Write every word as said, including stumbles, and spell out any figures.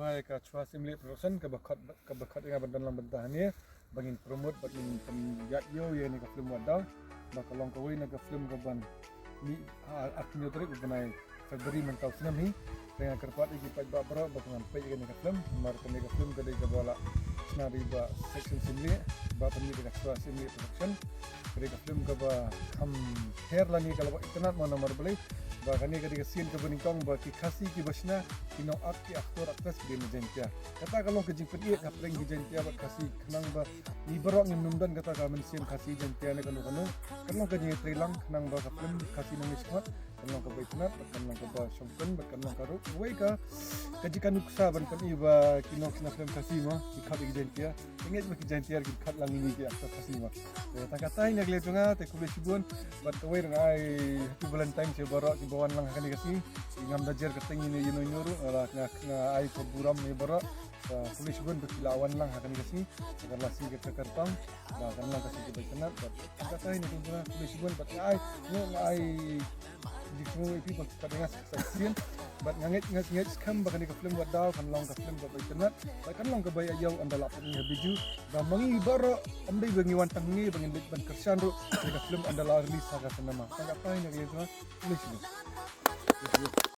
Ba ka Chwa Simlieh Production kaba khot, kaba khot ïa nga ban don lang bynta hangne ba ngin promote bad ngin pynïaid ïew ïa kane ka film Wat Daw. Ba ka long kawei na ka film kaban mih ha arphew hynñiew tarik u bnai February mynta u snem hi. Te nga kyrpad ïa ki paidbah baroh ba kan peit ïa kane ka film. Namar kane ka film ka dei kaba la shna da i Bah Section Simlieh, ba pynmih da ka Chwa Simlieh Production. Ka dei ka film kaba kham her lane ka la ba itynnad mo namar balei ba kane ka dei ka sien kaba nyngkong ba ki Khasi kiba shna, ki nongakt, ki actor actress ki dei na Jaiñtia. Kata ka long ka jingpynieit hapdeng ki Jaiñtia bad Khasi khnang ba ngi baroh ngim nym don kata ka mynsiem Khasi Jaiñtia ne kano kano. Ka long ka jingïatreilang khnang ba ka film Khasi Nongïasyllok kan long kaba itynnad bad kan long kaba shongkun bad kan long ka ruh kawei ka, ka jingkyrkhu ban pyni ba ki nongshna film Khasi mo ki khot ïa ki Jaiñtia. Ngeit ba ki Jaiñtia ki khot lang ïa ngi ki actor Khasi mo. Te tang katei na ka liang jong nga te khublei shibun bad kawei ruh nga ai happy Valentine sha baroh kiba wan lang ha kane ka sngi. Ngam da jer kyrteng ïano ïano ruh, la nga, nga ai ka burom ïa baroh. Khublei shibun ba ki la wan lang ha kane ka sngi. Ka la sngi ka kyrpang. Ba kan long ka sngi kaba itynnad bad tang katei na ka liang jong nga khublei shibun bad nga ai, nga ai jingkyrkhu ïa phi ba ka dei nga sa sien. Bad nga ngeit, nga ngeit skhem ba kane ka film Wat Daw kan long ka film kaba itynnad bad kan long kaba ïa ïew ynda la pynmih ha Bijou. Ba ma ngi baroh ym dei ba ngi wan tang ngi ba ngin leit ban kyrshan ruh ïa ka film ynda la release ha ka cinema. Tang katei na ka liang jong nga khublei shibun.